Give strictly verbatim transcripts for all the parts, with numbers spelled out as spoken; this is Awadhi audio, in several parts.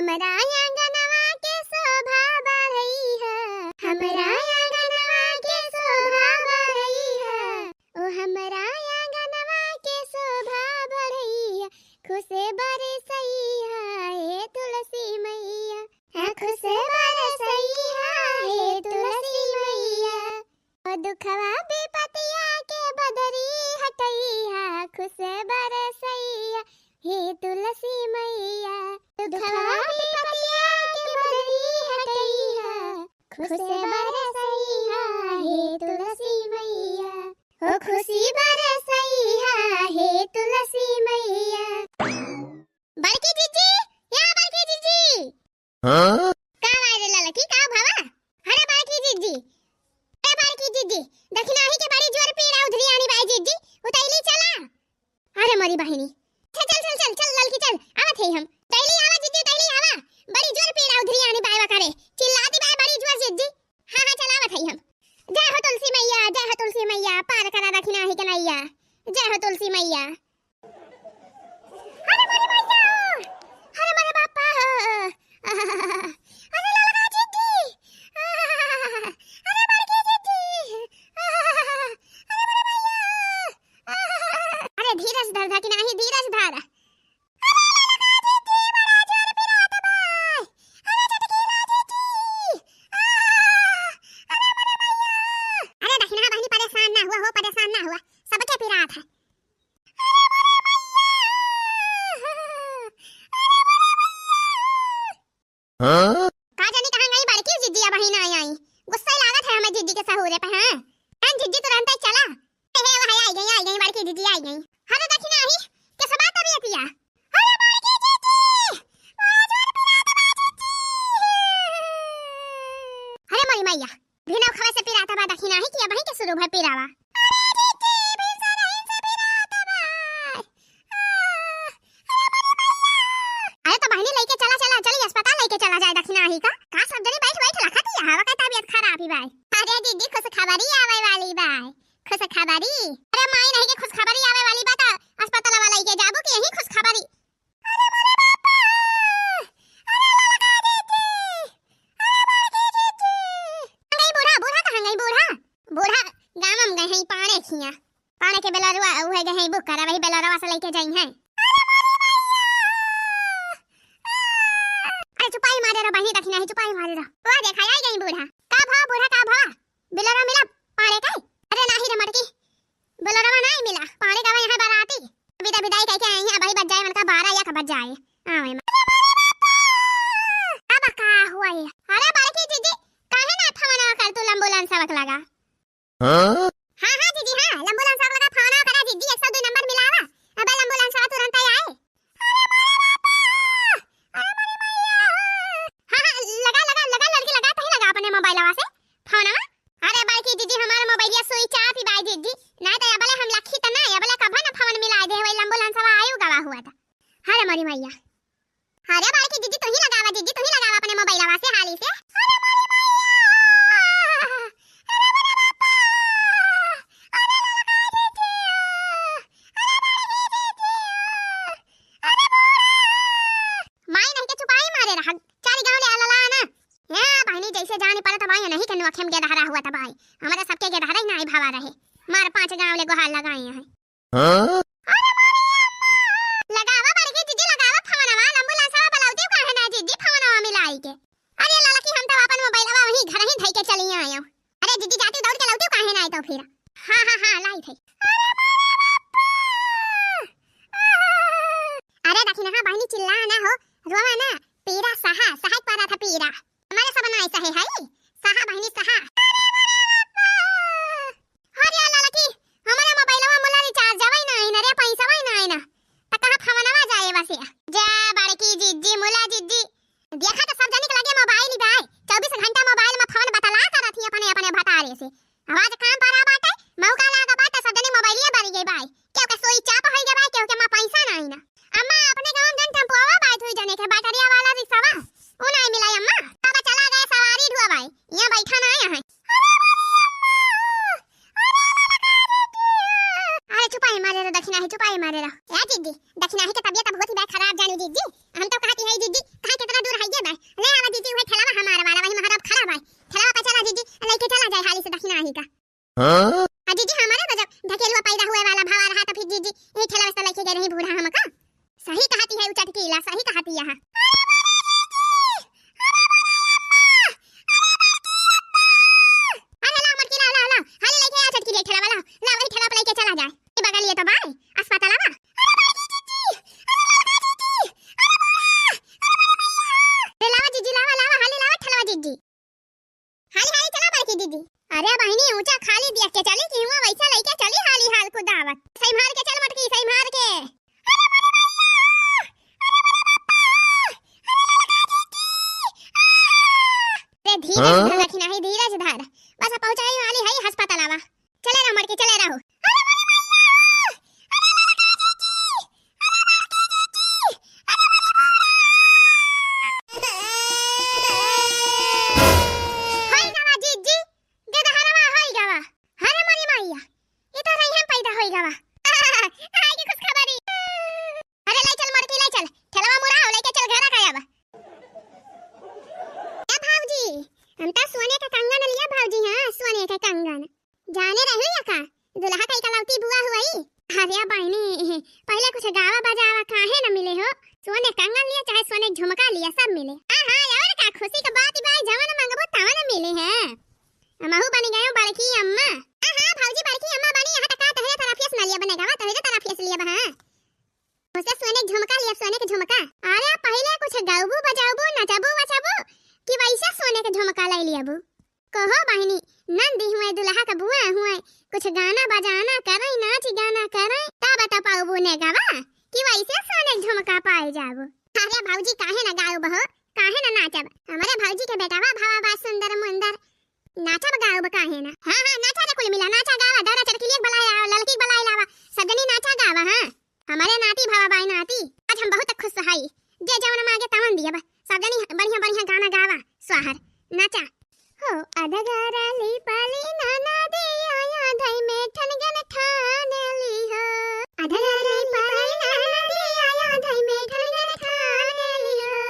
हमरा आंगनवा के शोभा बढ़इहा, हमरा आंगनवा के शोभा बढ़इहा, ओ हमरा आंगनवा के शोभा बढ़इहा, खुश बरसइहा हे तुलसी मैया, हाँ, खुश बरसइहा हे तुलसी मैया। ओ दुखवा विपतिया के बदरी हटइहा, खुश बरसइहा हे तुलसी मैया। दुखवा विपतिया के बदरी हटइहा, खुश बरसइहा हे तुलसी मैया। ओ खुशी बरसइहा हे तुलसी मैया। बड़की जिज्जी, या बड़की जिज्जी। हाँ? का भाई रे ललकी, का भवा? अरे बड़की जिज्जी, अरे बड़की जिज्जी, दखिनाही के बड़ी जोर पीड़ा उधरी आनी बाई जिज्जी, उतैली चला। अरे मोरी बहिनी, चल, चल, चल, चल, चल, ललकी चल, आवत है हम। उतैली आवा जिज्जी, उतैली आवा, बड़ी जोर पीड़ा उधरी आनी बाई वकरे, चिल्लाती बाई बड़ी जोर जिज्जी। हाँ, हाँ, चल आवत है हम। जय हो तुलसी मैया, जय हो तुलसी मैया, पार करा दखिनाही के नैया, जय हो तुलसी मैया। अरे मोरे मैया, अरे मोरे बापा, अरे ललका जिज्जी, अरे बड़की जिज्जी, अरे मोरे मैया, अरे धीरज धर, दखिनाही धीरज धर। अरे ललका जिज्जी, बड़ा जोर पिरात बा, अरे चटकीला जिज्जी, अरे मोरे मैया। अरे दखिना बहिनी परेशान ना हुआ हो, परेशान ना हुआ, सबके पिरात है। हाँ? का जानी कहाँ गई बड़की जिज्जी, अबहीं ना आई। गुस्सा लागत है हमें जिज्जी के सहूरे पे, हाँ? हाँ जिज्जी, तुरंत ही चला। हे, वह आई गई, आई गई, बड़की जिज्जी आई गई। अरे दखिनाही, कैसे बात अभी अतिया? अरे बड़की जिज्जी, बड़ा जोर पिरात बा जिज्जी। अरे मोरी मैया, भिनौखवा से पिरात बा दखिनाही कि अबहीं के शुरू भय पिरावा? अरे जिज्जी, भिनसरहिन से पिरात बा। अरे तो बहिनी लइके चला, चला, चली अस्पताल लइके चला जाए दखिनाही का। का सब जनी बैठ, बैठ लखत ही हवा का तबियत खराब ही बाय। अरे जिज्जी खुशखबरी आवे वाली बाय, खुशखबरी। अरे माई नहीं के खुशखबरी आवे वाली बा त अस्पताल वाला लइके जाबू कि यही खुशखबरी? अरे मोरे बापा, अरे ललका जिज्जी, अरे बड़की जिज्जी। कहाँ गई बूढ़ा, बूढ़ा कहाँ गई बूढ़ा? बूढ़ा गाँव में गए हैं पाने खिया। पाने के बेलरवा उहे गए हैं बुक करा, वही बेलरवा से लइके जाई हैं। अरे चुपाई मारे रहो बहिनी, दखिनाही चुपाई मारे रहो। वाह देखा आई गई बूढ़ा। का भवा बूढ़ा, का भवा? बेलरवा मिला पाने का? अरे नाही रे मटकी, बेलरवा नाही मिला। पाने का यहाँ बराती विदा विदाई कह के आई हैं, अबही बज जाए उनका बारह एक बज जाए। आवे में। अब का हुआ ये? अरे बड़की जिज्जी, काहे ना फोनवा कर तू लंबू लंसवक लगा? हाँ? हाँ, हाँ, जिज्जी, हाँ, लंबू लंसवक लगा फोनवा करा, जिज्जी, एक सौ दो नंबर मिलावा। अबे लंबू लंसवा तुरंत ही आए। अरे मोरे बापा! अरे मोरे मैया! हाँ, हाँ, लगा, लगा, लगा, लड़की लगा, तही लगा अपने मोबाइलवा से फोनवा। अरे बड़की जिज्जी, हमार मोबाइलिया switch off ही बाय जिज्जी, नहीं तो अबले हम लखी त नहीं, अबले कभा न फोन मिलाए दे, वही लंबू लंसवा आयु गवा हुआ था। अरे मोरी मैया, अरे बड़की जिज्जी, तू ही लगावा जिज्जी, तू ही लगावा अपने मोबाइलवा से हाली से। अरे मोरी मैया, अरे मोरे बापा, अरे ललका जिज्जी, अरे बड़की जिज्जी, अरे बूढ़ा। माई नहीं के चुपाई मारे रहा, चारी गाँव ले अलला ना। ए बहिनी, जैसे जानी पड़त बाई, नहीं के नोखे में गेदहरा हुआ त बाई, हमारे सबके गेदहरा ही नहीं भवा रहे, मार पाँच गाँव ले गुहार लगाई हैं। हाँ? अरे मोरी अम्मा! लगावा बड़की जिज्जी, लगावा फोनवा, लंबू लंसवा बलौती काहे ना जिज्जी फोनवा मिलाई के? अरे ललकी, हम तो अपन मोबाइलवा वहीं घर ही धई के चली आयो। अरे जिज्जी, जाती दौड़ के लौती काहे ना आई तो फिर? हाँ, हाँ, हाँ, लाई थे। अरे मोरे बापा! अरे दखिना बहिनी, चिल्ला ना हो, रोवा ना, पीरा सहा, सहा के परा था पीरा। हमारे सब ना ऐसा है, है? सहा बहिनी सहा। अरे ललकी, हमारे मोबाइलवा मुला recharge आवै ना आइन रे, पैसा वै ना आइन। त कहाँ फोनवा जाए बसे? जा बड़की जिज्जी, मुला जिज्जी। देखा त सब जनी के लगे मोबाइल ही बाय। चउबीस घंटा मोबाइल में फोन बतला करत ही अपने, अपने भतारे से। आवाज काम पर आ बाटे, मौका लागा बाटे, सब जनी मोबाइलिया बरी गई बाय। केहू के switch off होई गए बाय, केहू के माँ पैसा ना आइन। अम्मा, अपने गाँव में जन टेम्पुआ बाय, दुई जने के बैटरिया वाला रिक्शावा, उ नहीं मिला अम्मा। बाबा चला गए सवारी ढुआ बाय, यहाँ बैठा ना आया है। अरे चुपाई मारे रहो, दखिनाही चुपाई मारे रहो। ए जिज्जी, दखिनाही के तबियत अब होती बा खराब जानी जिज्जी। हम तो कहती है जिज्जी, कहाँ कितना दूर है हाँ? धीरज धर, धीरज धर। बस पहुँचाई वाली है अस्पतालवा। चले रहो मटकी, चले रहो। अरे मोरी मैया! अरे मोरी का जीजी! अरे मोरी का जीजी! अरे मोरी बौरा! होई गवा जीजी, गेदहरवा होई गवा। अरे मोरी मैया, ई तो रही हम पैदा होई गवा। आए के खुशखबरी। अरे ले चल मटकी, ले चल। ठेलवा मुड़ा हो, लेके चल घरा का अब। ए भौजी, हम तो सोने का कंगन लिया भौजी, हाँ, सोने का कंगन। जाने रहू या का? दुल्हा का इकलौती बुआ हुई। अरे बहिनी, पहिले कुछ गावा बजावा काहे न मिले हो? सोने कंगन लिया चाहे सोने झुमका लिया, सब मिले। हाँ, हाँ, और का खुशी का बात बा, जवन मंगबो तवन मिले है। हमहू बनी गयो बड़की अम्मा। हाँ, हाँ, भौजी बड़की अम्मा बनी, यहाँ तक तोहरे तरफिया से न लिया बने गवा, तोहरे तरफिया से लिया बा, हाँ। उसे सोने के झुमका लिया, सोने के झुमका। अरे पहिले कुछ गाउबू बजाउबू, नचबू वचबू कि वैसे सोने के झुमका ले लियाबू? कहो बहिनी, नंदी हुए, दुल्हा का बुआ हुए, कुछ गाना बजाना करे, नाच गाना करे, तब तो पाउबू ने गवा कि वैसे सोने के झुमका पाए जाबू। अरे भौजी काहे ना गाउब हो, काहे ना नाचब? हमारे भौजी के बेटावा भावा बा सुंदर मुंदर, नाचब गाउब काहे ना? हाँ, हाँ, नाचा रे कुल मिला, नाचा गावा, दौरा चरकिलिया के बुलाए लावा, ललकी के बुलाए लावा, सब जनी नाचा गावा, हाँ। हमारे नाती भावा बाई नाती, आज हम बहुत खुश हई। जे जवन मांगे तवन दियब। सब जनी बढ़िया बढ़िया गाना गावा, स्वाहर, नाचा। हो अधगारा ली पाली नाना दे आया धई में ठनगन ठान ली हो। अधगारा ली पाली नाना दे आया धई में ठनगन ठान ली हो।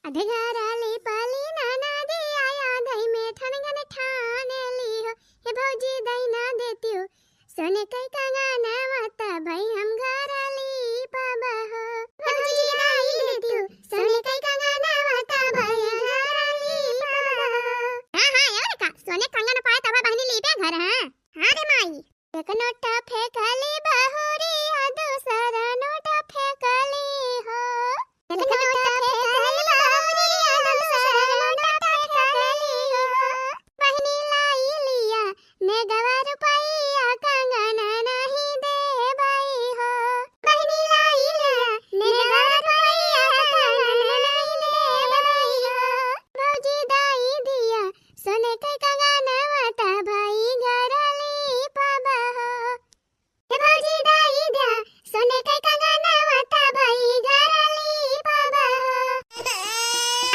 अधगारा ली पाली नाना दे आया धई में ठनगन ठान ली हो। हे भौजी दई ना देतियो सोने कई कंगनवा त भई हम घरा ली पाबा हो। भौजी दई देतियो सोने कई कंगनवा त भई हम घरा ली पाबा हो। हाँ, हाँ, और का? सोने कंगन पाए तब बहिनी लीपे घर, हाँ। हाँ रे माई। एक नोटा फेंकली बहुरिया, दूसरा नोटा फेंकली हो। एक नोटा फेंकली बहुरिया, दूसरा नोटा फेंकली हो। बहिनी लाई लिया नेगवा रुपया, कंगन नहीं देबई हो। बहिनी लाई लिया नेगवा रुपया, कंगन नहीं देबई हो। भौजी दाई दिया सोने के कंगनवा त भई घरा ली पाबा हो। हे भौजी दाई दिया सोने के कंगनवा त भई घरा ली पाबा हो।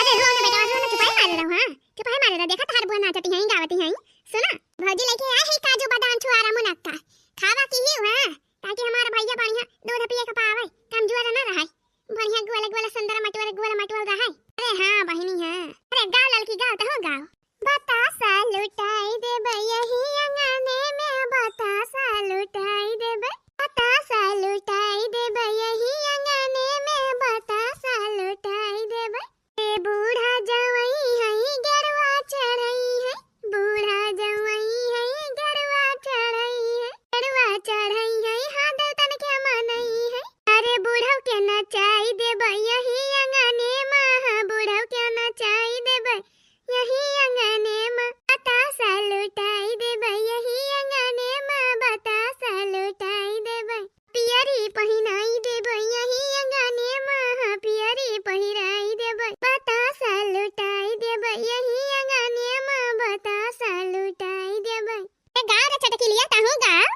अरे रो ना बेटा, रो ना, चुपाई मारे रहो, हाँ, चुपाई मारे रहो। देखा तहार बुआ नाचती हैं, गावती हैं। सुना, भौजी लेके आए हैं काजू बादाम छुआरा मुनक्का, खावा की ही हुआ, ताकि हमार भैया बढ़िया दूध पिए के पावे, कमजोर न रहे, बढ़िया गोल गोल सुंदर मटोल गोल मटोल रहे। अरे हाँ बहिनी हाँ, अरे गाओ ललकी गाओ, तहु गाओ। बतासा लुटाई देबै यही अंगने में, बतासा लुटाई देबै, बतासा लुटाई देबै यही अंगने में, बतासा लुटाई देबै। ए बूढ़ा जवई है, गरवा चढ़ई है, बूढ़ा जवई है, गरवा चढ़ई है, गरवा चढ़ई है, हाँ देवतन के मनई है। अरे बूढ़व के नचाई देबै यही अंगने में, हाँ बूढ़व के नचाई देबै यही अंगने मा बतासा लुटाई देबै, यही अंगने मा बतासा लुटाई देबै। पियरी पहिनाई देबै, यही अंगने मा, हाँ, पियरी पहिराई देबै। बतासा लुटाई देबै, यही अंगने मा बतासा लुटाई देबै। ए, गाओ रे चटकिलिया, तहूँ गाओ।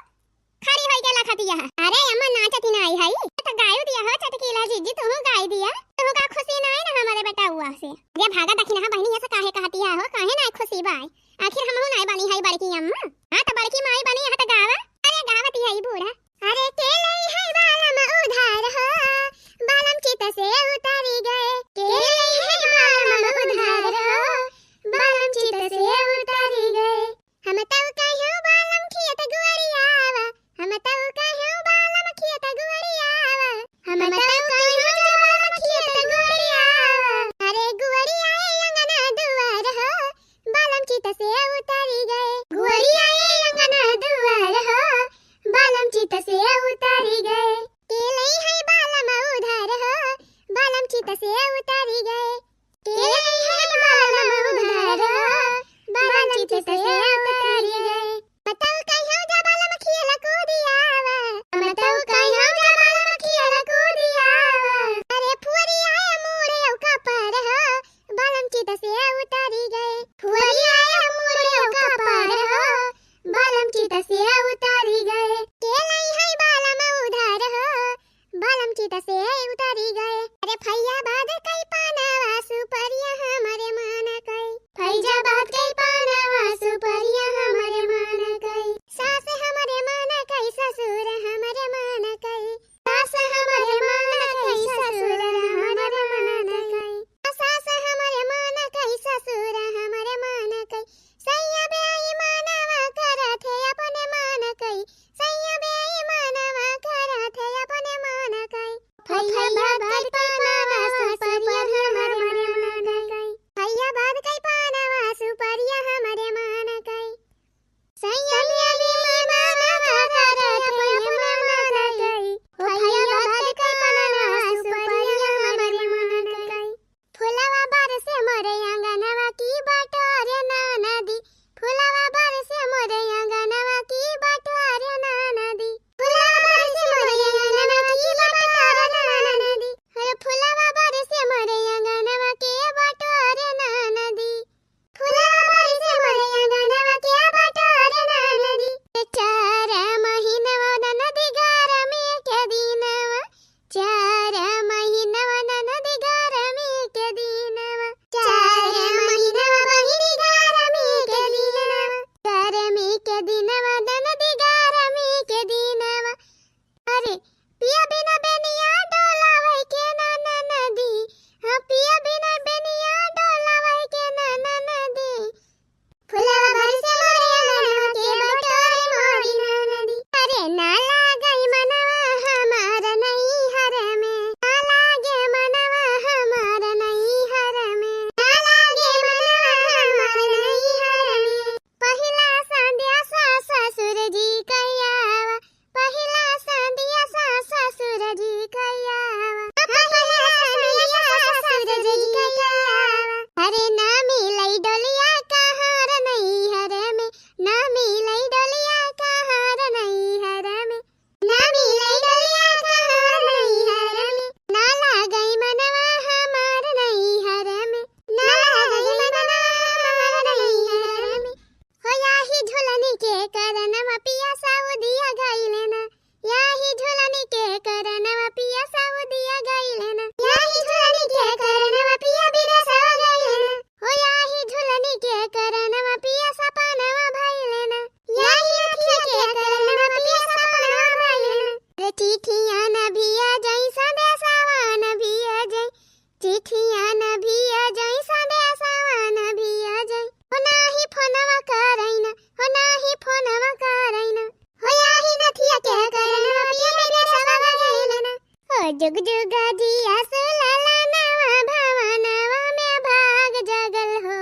खड़ी होई के लखतिया है। अरे अम्मा नाचत ही नाई है। तो गायो दिया हो चटकीला जीजी, तुहू गाई दिया। तुहू का खुशी नाई ना हमारे बेटा हुआ से। अरे भागा दखिनहा बहिनी, ऐसा काहे कहतिया हो? काहे नाई खुशी बाई? आखिर हमहू नाई बनी है बड़की अम्मा। हाँ तो बड़की माई बनी है तो गावा। अरे गावत ही है बूढ़ा। अरे के लई है बालम उधार हो, बालम चित से उतारी गए। के लई है बालम उधार हो, बालम चित से उतारी गए। हम तउ कह्यो बालम खियत गुअरियावा, हम तउ कह्यो बालम खियत गुअरियावा, हम तउ कह्यो बालम खियत गुअरियावा। अरे गुअरिया ए अंगना दुआर हो, बालम चित से उतरी गए। गुअरिया ए अंगना दुआर हो, बालम चित जुग जुग जिया सो ललनवा, भवनवा में भाग जागल हो।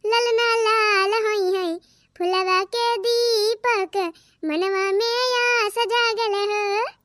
ललना लाल होई है फुलवा के दीपक, मनवा में आस जागल हो।